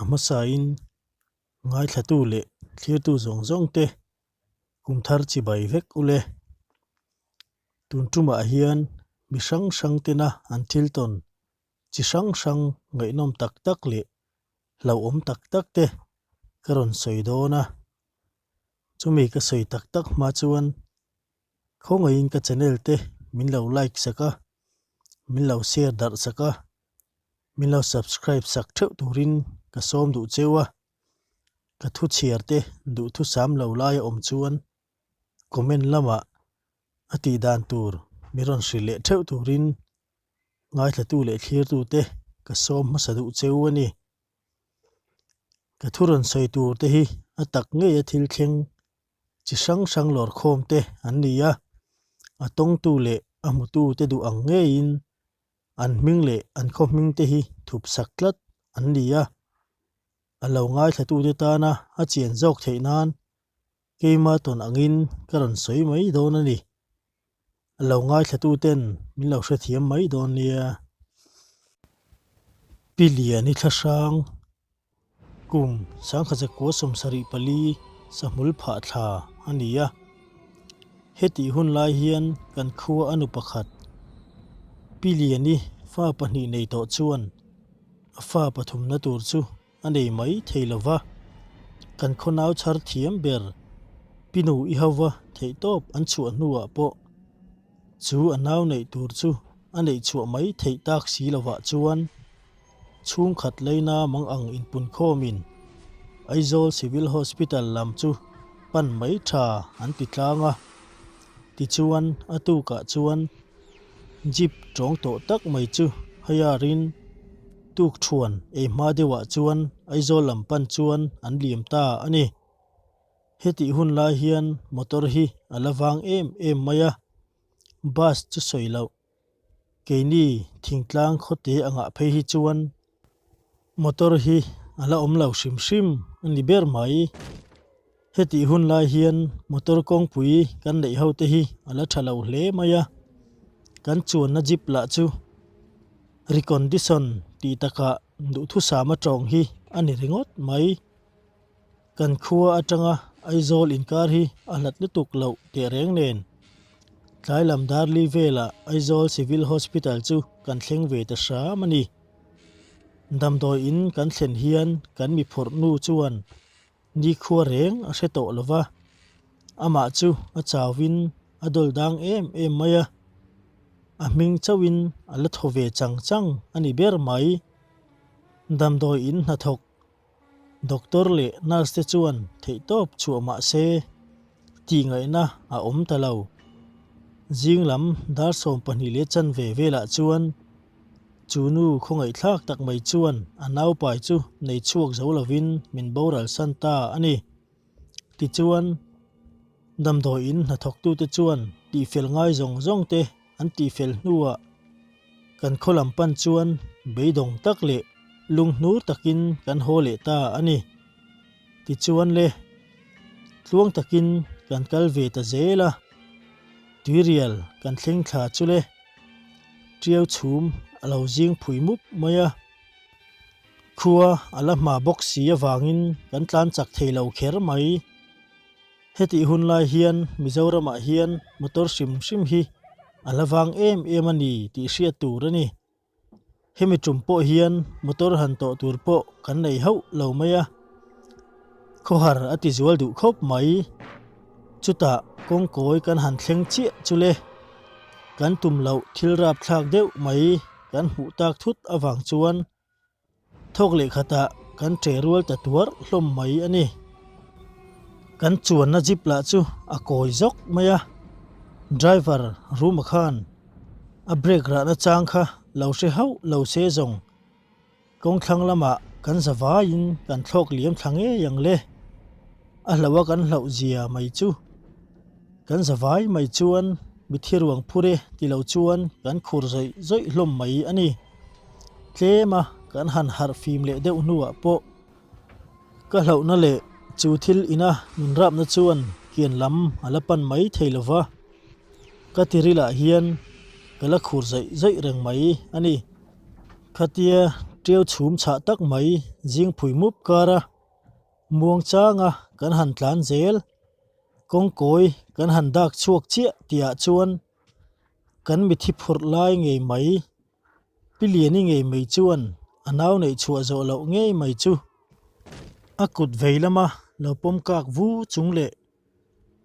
A hmasain ngaithlatu leh thlirtu zawng zawng te kum thar chibai vek ule. Tun tumah hian mi hrang hrang tena an thil tawn chi hrang hrang ngaihnawm tak tak leh hlauhawm tak tak te ka rawn sawi dawn a. Chumi ka sawi tak tak hma chuan khawngaihin ka channel te min lo like sak a, min lo share darh sak a, min lo subscribe sak theuh turin ka sawm duh cheu a. Ka thu chhiar te duhthusam lo lai a awm chuan comment lamah a tih dan tur min rawn hrilh leh theuh turin ngaithlatu leh thlirtu te ka sawm hmasa duh cheu a ni. Ka thu rawn sawi tur te hi a tak ngei a thil thleng chi hrang hrang lawr khawm te an ni a, a tawngtu leh a hmutu te duh ang ngeiin an hming leh an khaw hming te hi thup sak tlat an ni a, a lo ngaithla tute tana a chian zawk theih nan keima tawn angin ka rawn sawi mai dawn a ni. A lo ngaithla tuten min lo hrethiam mai dawn nia. Pi Liani thlahrang kum sangkhatzakua 74 sahmul phah thla a ni a. Hetih hun lai hian kan khua a nu pakhat Pi Liani fa pahnih nei tawh chuan a fa pathumna tur chu a nei mai thei lo va, kan khaw nau chhar thiam ber Pinu i hova theihtawp an chhuah hnuah pawh chu a nau neih tur chu a neih chhuah mai theih tak si lovah chuan chhungkhat leina mang ang inpunkhawmin Aizawl Civil Hospital lam chu pan mai tha an ti tlang a, tichuan a tukah chuan Jeep tawng tawh tak mai chu haiarin tukthuan ei hma deuhah chuan Aizawl lam pan chuan an liam ta a ni. Hetih hun lai hian motor hi a la vang em em mai a, bus chu sawi loh. Keini thingtlang khawte angah phei hi chuan Motor hi a la awm lo hrim hrim a ni ber mai. Hetih hun lai hian motor kawngpui kan neih ho te hi a la tha lo hle mai a, kan chuanna jeep lah chu recondition tih takah duhthusam a tawng hi a ni ringawt mai. Kan khua atanga Aizawl inkar hi a hlat lutuk loh teh reng nen tlai lam darli velah Aizawl Civil Hospital chu kan thleng ve ta hram a ni. Damdawi in kan thlen hian kan mi phawrh nu chuan nikhua reng a hre tawh lo va, amah chu a chauhin a dawl dang em em mai a, a hming chauhin a la thaw ve chang chang a ni ber mai. Damdawi in hnathawk Doctor leh nurse te chuan theihtawp chhuah mah se tih ngaihna a awm ta lo. Zing lam dar 12 leh chanve velah chuan chu nu khawngaihthlak tak mai chuan a naupai chu nei chhuak zo lovin min boral san ta a ni. Tichuan, damdawiin hnathawktute chuan tihfel ngai zawng zawng te an tihfel hnuah kan khaw lam pan chuan beidawng tak leh lunghnur takin kan haw leh ta a ni. Tichuan le, tluang takin kan kal ve ta zel a, tuirial kan thleng thla chu le, tiau chhum a lo zing phui mup mai a. Khua a la hma bawk si avangin kan tlan chak thei lo kher mai. Hetih hun lai hian Mizoramah hian motor hrim hrim hi a la vang em em a ni tih hriat tur a ni. Hemi tum pawh hian motor han tawh tur pawh kan nei hauh lo mai a, khawhar a ti zual duh khawp mai. Chutah kawngkawi kan han thleng chiah chu le, kan tum loh thil rapthlak deuh mai kan hmuh tak thut avang chuan Thawk leh khatah kan ṭe rual ta tuar hlawm mai a ni. Kan chuanna jeep lah chu a kawi zawk mai a, driver Ruma khan a brake rahna chang kha lo hre hauh lo se zawng kawngthlang lamah kan za vaiin kan thlawk liam thla ngei ang le. A hlauh a kan hlauh zia mai chu kan za vai mai chuan mitthi ruang phur e ti lo chuan kan khur zawih zawih hlawm mai a ni. Tlema kan han harh fim leh deuh hnuah pawh ka hlauhna leh chu thil ina min rapna chuan kian lam a la pan mai thei lo va, ka tirilah hian ka la khur zaih zaih reng mai a ni. Khatia ṭiau chhum chhah tak mai zing phui mup kara muang changa kan han tlan zel, kawngkawi kan han dak chhuak chiah tihah chuan kan mithi phurh lai ngei mai Pi Liani ngei mai chuan a nau neih chhuah zawh loh ngei mai chu a kut vei lama lo pawm kak vu chung leh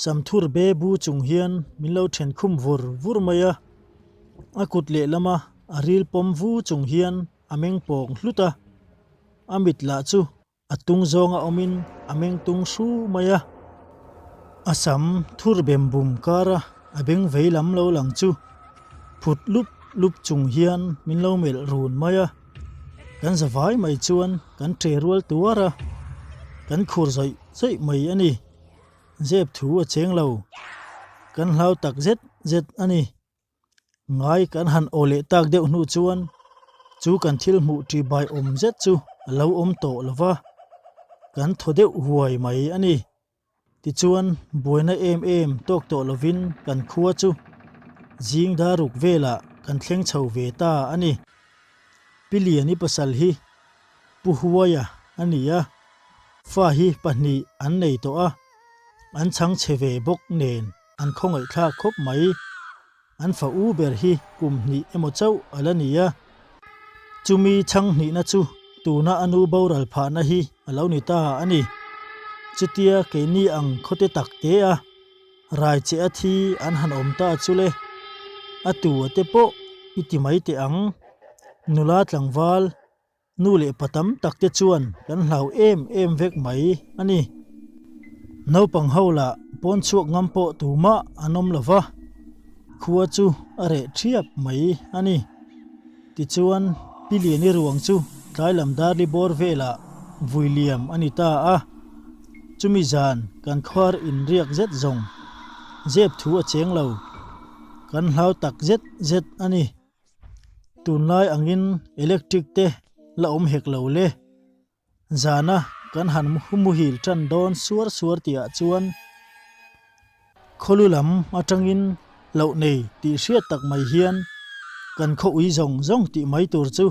Samthur be bu chung hian min lo then khum vur vur mai a, a kut lehlama a ril pawm vu chung hian a meng pawng hlut a, a mit lah chu A tung zawnga awmin a meng tung hru mai a, a sam thur bem bum kara a beng vei lam lo lang chu phut lup lup chung hian min lo melh run mai a, kan za vai mai chuan kan ṭe rual tuar a, kan khur zawih zawih mai a ni. Zep thu a cheng lo, kan hlau tak zet zet a ni. Ngai kan han aw leh tak deuh hnu chuan chu kan thil hmuh ṭi bai awm zet chu a lo awm tawh lo va, kan thaw deuh huai mai a ni. Tichuan buaina em em tawk tawh lovin kan khua chu zing daruk velah kan thleng chho ve ta a ni. Pi Liani pasal hi Pu Huaia a ni a, fa hi pahnih an nei tawh a, an chhang chhe ve bawk nen. An khawngaihthlak khawp mai. An fa u ber hi kum hnih emaw chauh a la ni a. Chumi chhang hnihna chu tuna a nu boral phahna hi a lo ni ta a ni. Chutia keini ang khawte tak te a rai che a thi an han awm ta chu le. A tu a te pawh i ti mai teh ang. Nula tlangval Nu leh pa tam tak te chuan kan hlau em em vek mai a ni. Naupang ho lah pawn chhuak ngam pawh tumah an awm lo va, khua chu a reh thiap mai a ni. Tichuan, Pi Liani ruang chu tlai lam darli bawr velah vui liam a ni ta a. Chumi zan kan khuar inriak zet zawng zep thu a cheng lo, kan hlau tak zet zet a ni. Tunlai angin electric te la awm hek lo le. Zana kan han muhil tan dawn suar suar tihah chuan khawlu lam atangin loh nei tih hriat tak mai hian kan khaw ui zawng zawng tih mai tur chu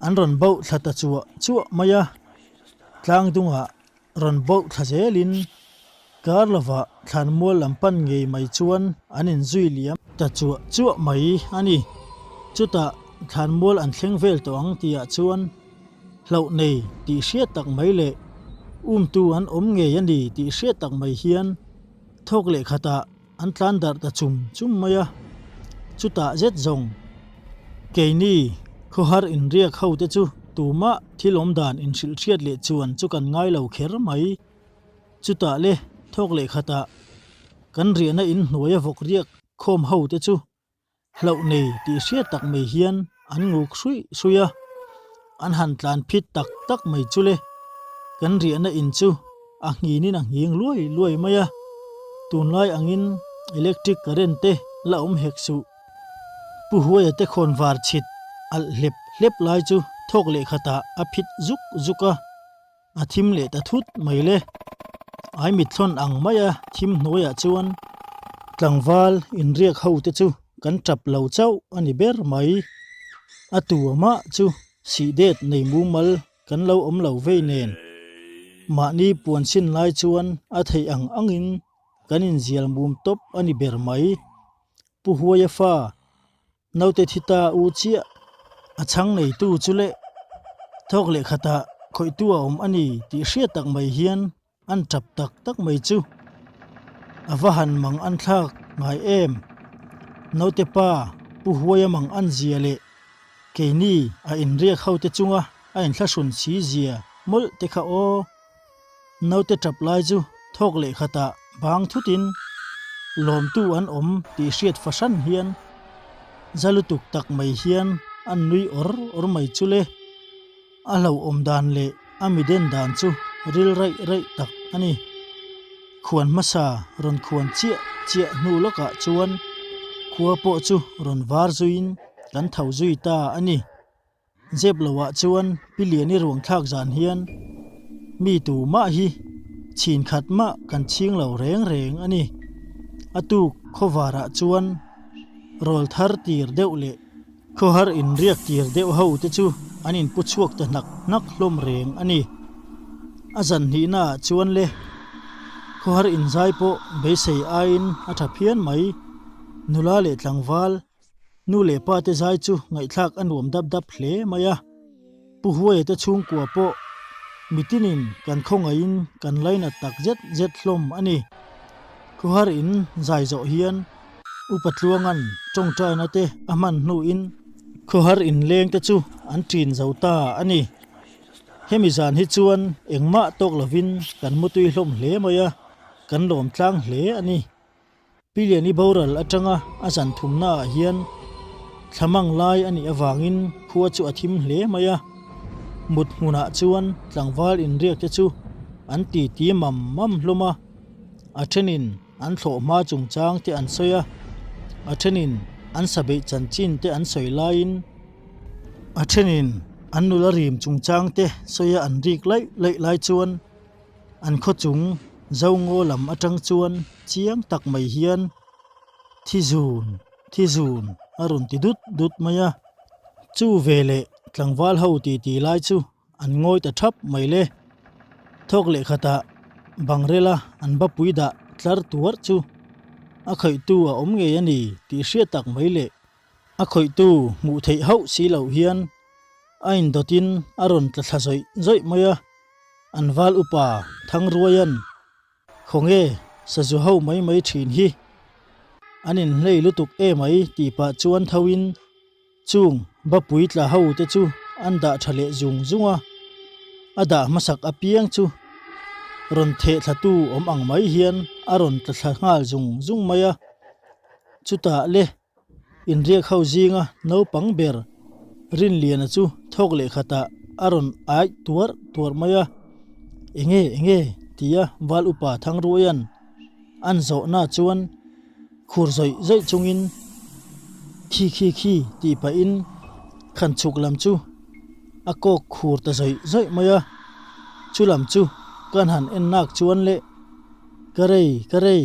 an rawn bauh thla ta chuah chuah mai a. Tlang dungah Rawn bauh thla zelin kar lovah thlanmual lam pan ngei mai chuan an inzui liam ta chuah chuah mai a ni. Chutah thlanmual an thleng vel tawh ang tihah chuan hlauh nei tih hriat tak mai leh umtu an awm ngei a ni tih hriat tak mai hian thawk leh khatah An tlan darh ta chum chum mai a, chutah zet zawng keini khawhar inriak ho te chu tumah thil awm dan inhrilh hriat leh chuan chu kan ngai lo kher mai. Chutah le thawk leh khatah kan riahna in hnuaia vawk riak khawm ho te chu Hlauh nei tih hriat tak mai hian an nguk hruih hruih a, an han tlan phit tak tak mai chu le. Kan riahna in chu a nghinin a nghing luai luai mai a, tunlai angin electric current te la awm hek suh. Pu Huaia te khawn var chhit alh hlep hlep lai chu thawk leh khatah a phit zuk zuk a. A thim leh ta thut mai le. Ai mitthlawn ang maia thim hnuaiah chuan tlangval inriak ho te chu kan tap lo chauh a ni ber mai. A tu amah chu sih det nei mumal kan lo awm lo vei nen. Mahni puan sin lai chuan a theih ang angin kan inzial mum tawp a ni ber mai. Pu Huaia fa Naute thi ta u chiah a chhang neitu chu leh thawk leh khatah khawihtu a awm a ni tih hriat tak mai hian an tap tak tak mai chu a va han mang an thlak ngai em. Naute pa Pu Huaia mang an zia leh keini a inriak ho te chunga a inthlahrun si zia mawlh te kha aw. Naute tap lai chu thawk leh khatah bang thutin lawmtu an awm tih hriat fahran hian za lutuk tak mai hian an nui awr awr mai chu le. A hlauhawm dan leh a miden dan chu ril raih raih tak a ni. Khuan hmasa rawn khuan chiah chiah hnu lawkah chuan khua pawh chu rawn var zuiin kan tho zui ta a ni. Zep lohah chuan Pi Liani ruang thlak zan hian mi tu mah hi chhin khat mah kan chhing lo reng reng a ni. A tuk khawvarah chuan rawl thar tir deuh leh khawhar inriak tir deuh ho te chu an inpu chhuak ta hnak hnak hlawm reng a ni. A zan hnihnaah chuan le khawhar inzai pawh beisei aiin a tha phian mai. Nula leh tlangval Nu leh pa te zai chu ngaihthlak a nuam dap dap hle mai a, Pu Huaia te chhungkua pawh mitinin kan khawngaihin kan lainat tak zet zet hlawm a ni. Khuhar in zai zawh hian Upa Tluanga'n tawngtaina te a hman hnuin khuhar inleng te chu an ṭin zo ta a ni. Hemi zan hi chuan engmah tawk lovin kan mutui hlawm hle mai a, kan lawm tlang hle a ni. Pi Liani boral atanga a zan thumnaah hian thlamang lai a nih avangin khua chu a thim hle mai a, mut hmunah chuan tlangval inriak te chu an titi mam mam hlawm a, a thenin an thlawh hma chungchang te an sawi a, a thenin an sabeih chanchin te an sawi laiin a thenin an nula rim chungchang te sawia an rik laih laih lai chuan An khaw chung Zongaw lam atang chuan chiang tak mai hian thi zun thi zun a rawn ti dut dut mai a. Chu veleh tlangval ho titi lai chu an ngawi ta thap mai le. Thawk leh khatah bangrela an bapui dah tlar tuarh chu a khawihtu a awm ngei a ni tih hriat tak mai le. A khawihtu hmuh theih hauh si loh hian a indawtin a rawn tla thla zawih zawih mai a. An val upa Thangruaia'n Khawnge sazu ho mai mai thin hi an inhlei lutuk emai tih pah chuan thoin chung bapui tla ho te chu an dah tha leh zung zung a, a dah hmasak apiang chu rawn theh thlatu awm ang mai hian a rawn tla thla nghal zung zung mai a, chutah le Inriak ho zinga naupang ber Rinliana chu thawk leh khatah a rawn aih tuarh tuarh mai a, Enge enge? tia Val Upa Thangruaia'n an zawhna chuan khur zawih zawih chungin Khi khi khi tih pahin khan chhuk lam chu a kawk khur ta zawih zawih mai a, chu lam chu kan han en nak chuan le Ka rei ka rei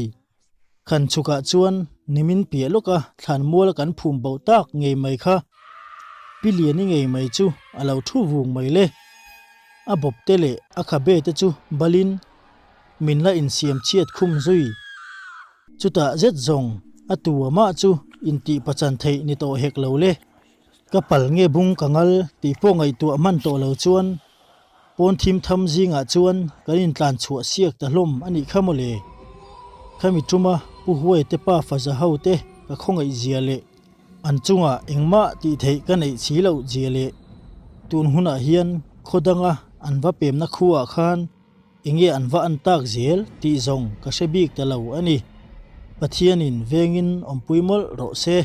Khan chhukah chuan nimin piah lawka thlan mual kan phum bo tak ngei mai kha. Pi Liani ngei mai chu a lo thu vung mai le. A bawp te leh a khabe te chu balin min la insiam chhiat khum zui. Chutah zet zawng a tu a mah chu intih pachan theih ni tawh hek lo le. Ka pal nge bung ka ngal tih pawh ngaihtuah hman tawh lo chuan Pawn thim tham zingah chuan kan intlan chhuah siak ta hlawm a nih kha mawle. Khami tuma Pu Huai te pa faza ho te ka khawngaih zia leh an chungah engmah tih theih ka neih si loh zia leh tun hunah hian khaw danga an va pemna khuaah khan enge an va an tak zel tih zawng ka hre bik ta lo a ni. Pathianin vengin awmpui mawlh rawh se.